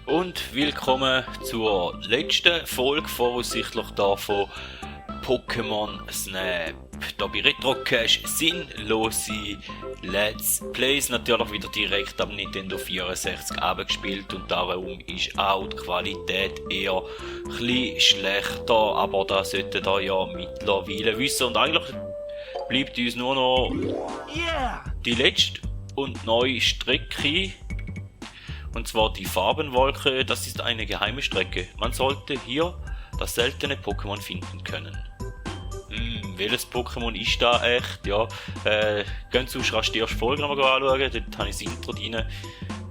Und willkommen zur letzten Folge voraussichtlich da von Pokémon Snap. Da bei Retrocache sinnlose Let's Plays natürlich wieder direkt am Nintendo 64 abgespielt und darum ist auch die Qualität eher ein bisschen schlechter, aber da sollten da ja mittlerweile wissen und eigentlich bleibt uns nur noch die letzte und neue Strecke. Und zwar die Farbenwolke, das ist eine geheime Strecke. Man sollte hier das seltene Pokémon finden können. Welches Pokémon ist da echt? Ja, gehen Sie rasch die erste Folge nochmal anschauen, dort habe ich das Intro drin.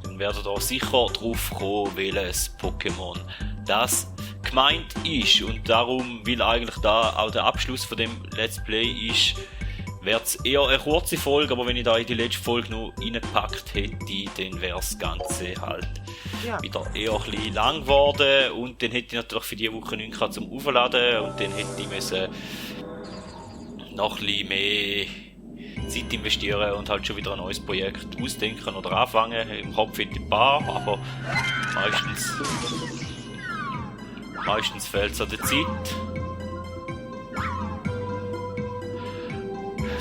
Dann werdet ihr sicher drauf kommen, welches Pokémon das gemeint ist. Und darum, weil eigentlich da auch der Abschluss von dem Let's Play ist, wäre es eher eine kurze Folge, aber wenn ich da in die letzte Folge noch reingepackt hätte, dann wäre das Ganze halt wieder eher ein bisschen lang geworden und dann hätte ich natürlich für diese Woche nichts zum Aufladen und dann hätte ich müssen noch ein bisschen mehr Zeit investieren und halt schon wieder ein neues Projekt ausdenken oder anfangen. Im Kopf hätte ich ein paar, aber meistens fehlt es an der Zeit.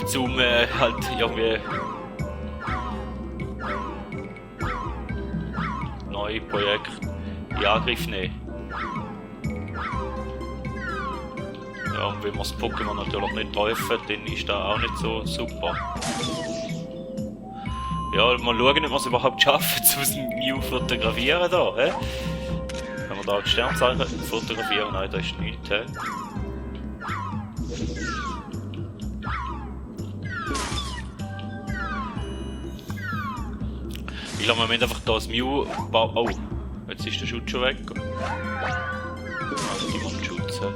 Zum halt irgendwie neue Projekte in Angriff nehmen. Ja, und wenn wir das Pokémon natürlich nicht treffen, dann ist das auch nicht so super. Ja, mal schauen, ob wir es überhaupt schaffen, zu dem Mew fotografieren da, hä? Wenn wir da ein Sternzeichen fotografieren, nein, da ist nichts, hä? Ich glaube, wir müssen einfach hier das Mew bauen. Oh, jetzt ist der Schutz schon weg. Also die muss schützen.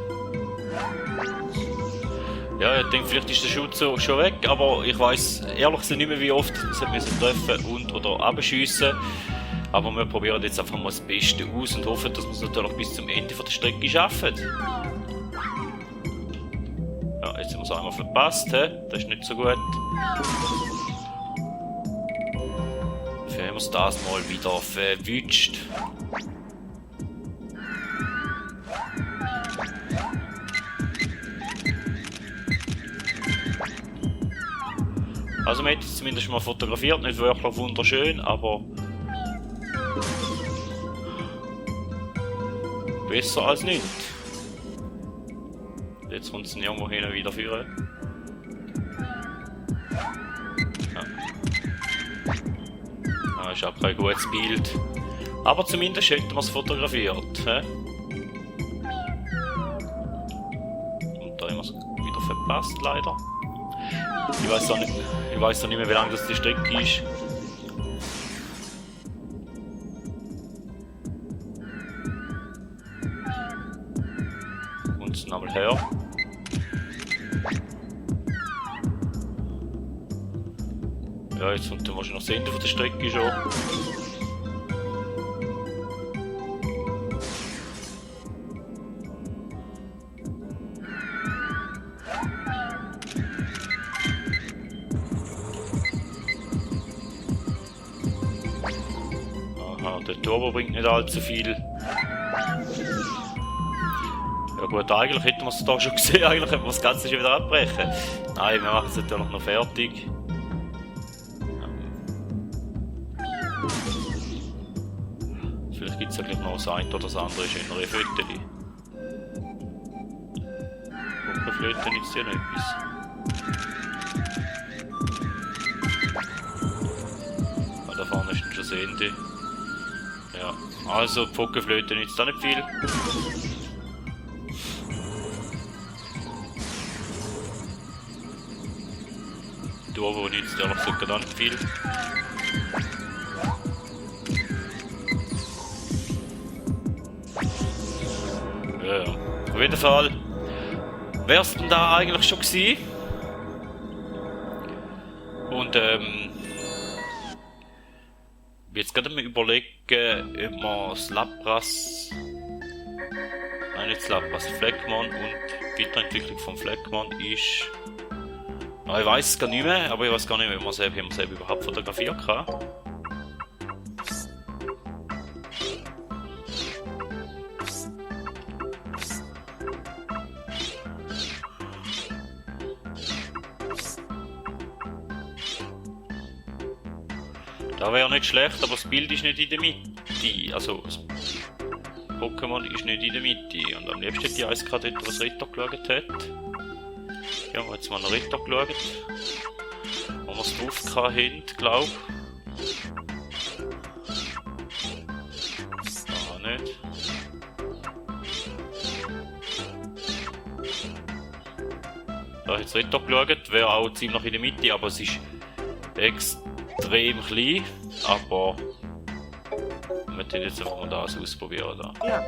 Ja, ich denke, vielleicht ist der Schutz schon weg, aber ich weiss ehrlich gesagt nicht mehr, wie oft es treffen und oder abschiessen. Aber wir probieren jetzt einfach mal das Beste aus und hoffen, dass wir es natürlich bis zum Ende der Strecke schaffen. Ja, jetzt haben wir es einmal verpasst, he? Das ist nicht so gut. Dafür haben wir es das mal wieder verwünscht. Also man hat es zumindest mal fotografiert, nicht wirklich wunderschön, aber besser als nicht. Jetzt kommt es irgendwo hin und wieder führen. Ja. Das ist auch kein gutes Bild. Aber zumindest hätten wir es fotografiert. Und da haben wir es wieder verpasst, leider. Ich weiß noch nicht mehr, wie lang das die Strecke ist. Und nochmal her. Ja, jetzt kommt dann wahrscheinlich das Ende der Strecke schon. Der Turbo bringt nicht allzu viel. Ja gut, eigentlich hätten wir es da schon gesehen, eigentlich hätten wir das Ganze schon wieder abbrechen. Nein, wir machen es natürlich noch fertig. Vielleicht gibt es ja gleich noch das eine oder das andere schönere Fötterchen. Flöte nützt ja noch etwas. Ah, da vorne ist schon das Ende. Ja, also Pokeflöte nützt auch nicht viel. Turbo nützt ehrlich gesagt auch nicht viel. Ja, auf jeden Fall wär's denn da eigentlich schon gewesen. Und jetzt gerade mal überlegen, ob man das Lapras, nein nicht das Lapras, Fleckmon und die Weiterentwicklung von Fleckmon ist, ich weiß es gar nicht mehr, aber ich weiß gar nicht mehr, ob man selber überhaupt fotografieren kann. Da wäre nicht schlecht, aber das Bild ist nicht in der Mitte. Also, das Pokémon ist nicht in der Mitte. Und am liebsten hätte ich eins gerade dort, was Ritter geschaut hat. Ja, wir haben jetzt mal einen Ritter geschaut. Wo wir es drauf haben, glaube ich. Da nicht. Da habe ich jetzt Ritter geschaut, wäre auch ziemlich in der Mitte, aber es ist extrem klein. Aber wir möchten jetzt einfach mal das ausprobieren. Da. Ja.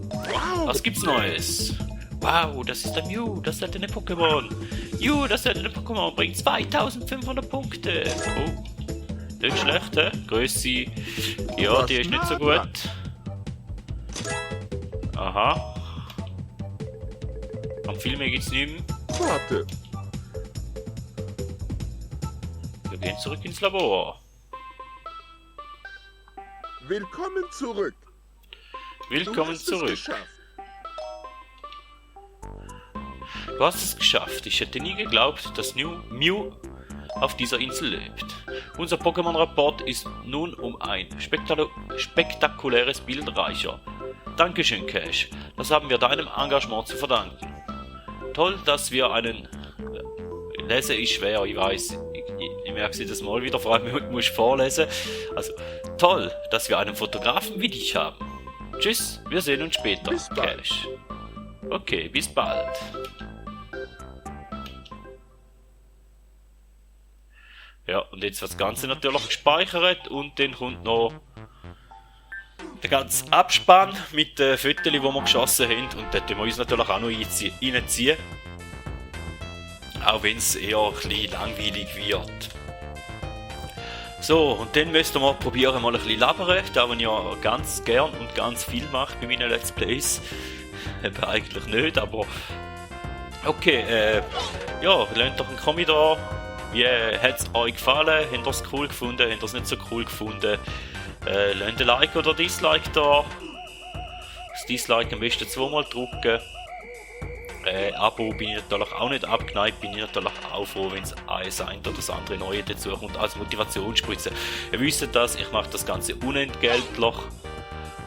Wow. Was gibt's Neues? Wow, das ist der Mew, das ist eine Pokémon. Mew, das ist eine Pokémon, bringt 2500 Punkte. Oh, nicht schlecht, hä? Größe, ja, die ist nicht so gut. Aha. Am viel mehr gibt's nicht mehr. Warte. Wir gehen zurück ins Labor. Willkommen zurück. Willkommen Du hast es zurück. geschafft. Du hast es geschafft. Ich hätte nie geglaubt, dass Mew auf dieser Insel lebt. Unser Pokémon-Rapport ist nun um ein spektakuläres Bild reicher. Dankeschön, Cash. Das haben wir deinem Engagement zu verdanken. Toll, dass wir einen... Lesen ist schwer, ich weiß. Ich merke es jedes Mal wieder, vor allem muss ich vorlesen. Also, toll, dass wir einen Fotografen wie dich haben. Tschüss, wir sehen uns später, Bis bald. Cash. Okay, bis bald. Ja, und jetzt wird das Ganze natürlich gespeichert und dann kommt noch der ganze Abspann mit den Fotos, die wir geschossen haben. Und dort müssen wir uns natürlich auch noch reinziehen. Auch wenn es eher ein bisschen langweilig wird. So, und dann müssen wir probieren, mal ein bisschen labern. Da ich ja ganz gern und ganz viel mache bei meinen Let's Plays. Eben eigentlich nicht, aber... Okay, ja, lasst doch einen Kommentar da. Wie hat es euch gefallen? Habt ihr es cool gefunden? Habt ihr es nicht so cool gefunden? Lasst ein Like oder Dislike da. Das Dislike am besten zweimal drücken. Abo bin ich natürlich auch nicht abgeneigt, bin ich natürlich auch froh, wenn es ein oder das andere Neue dazu kommt als Motivationsspritze. Ihr wisst das, ich mache das Ganze unentgeltlich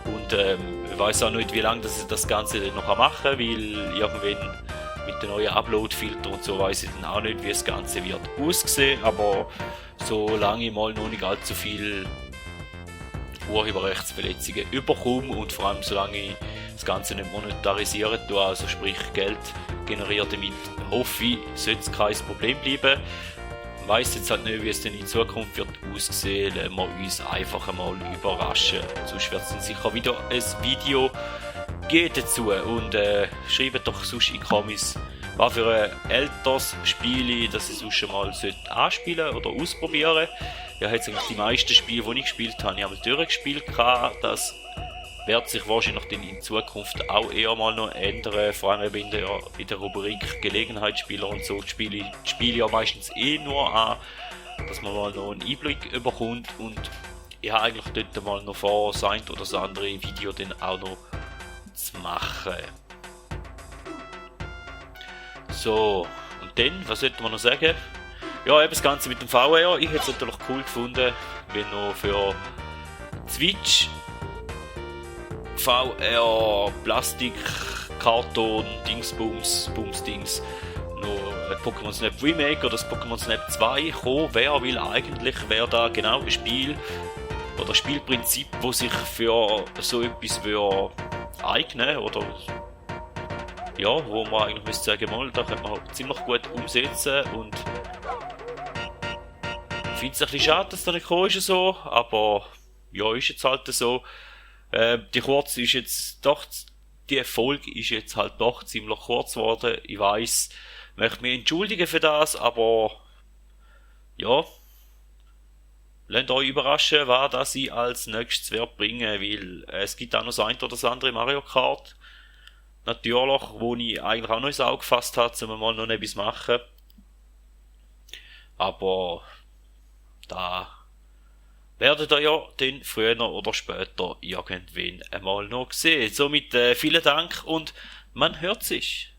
und ich weiß auch nicht, wie lange das Ganze noch machen kann, weil irgendwann mit den neuen Upload-Filtern und so weiß ich dann auch nicht, wie das Ganze wird aussehen, aber solange ich mal noch nicht allzu viel Urheberrechtsverletzungen überkomme und vor allem solange ich das Ganze nicht monetarisieren tue, also sprich Geld generiert damit, hoffe ich, sollte es kein Problem bleiben. Ich weiss jetzt halt nicht, wie es denn in Zukunft wird aussehen, lassen wir uns einfach einmal überraschen. Sonst wird es dann sicher wieder ein Video geben dazu und schreibt doch sonst in Kommis, was für ein älteres Spiel das ich sonst schon mal anspielen oder ausprobieren. Ja, jetzt eigentlich die meisten Spiele, die ich gespielt habe, ich habe durchgespielt. Das wird sich wahrscheinlich dann in Zukunft auch eher mal noch ändern, vor allem in der Rubrik Gelegenheitsspieler und so. Die Spiele ja meistens nur an, dass man mal noch einen Einblick bekommt und ich habe eigentlich dort mal noch vor, das ein oder das andere Video dann auch noch zu machen. So, und dann, was sollte man noch sagen? Ja, eben das Ganze mit dem VR, ich hätte es natürlich cool gefunden, wenn noch für Switch VR, Plastik, Karton, Dingsbums, Bumsdings, noch ein Pokémon Snap Remake oder das Pokémon Snap 2 kommen wäre, weil eigentlich wäre da genau ein Spiel oder Spielprinzip, wo sich für so etwas eignen oder ja, wo man eigentlich müsste sagen, mal, da könnte man ziemlich gut umsetzen und ich finde es ein bisschen schade, dass das nicht gekommen ist so, aber ja, ist jetzt halt so. Die Folge ist jetzt halt doch ziemlich kurz geworden. Ich weiss, ich möchte mich entschuldigen für das, aber ja, lasst euch überraschen, was das ich als nächstes werde bringen, weil es gibt auch noch das ein oder das andere Mario Kart. Natürlich, wo ich eigentlich auch noch ins Auge gefasst habe, um mal noch etwas machen. Aber da werdet ihr ja dann früher oder später irgendwann einmal noch sehen. Somit vielen Dank und man hört sich.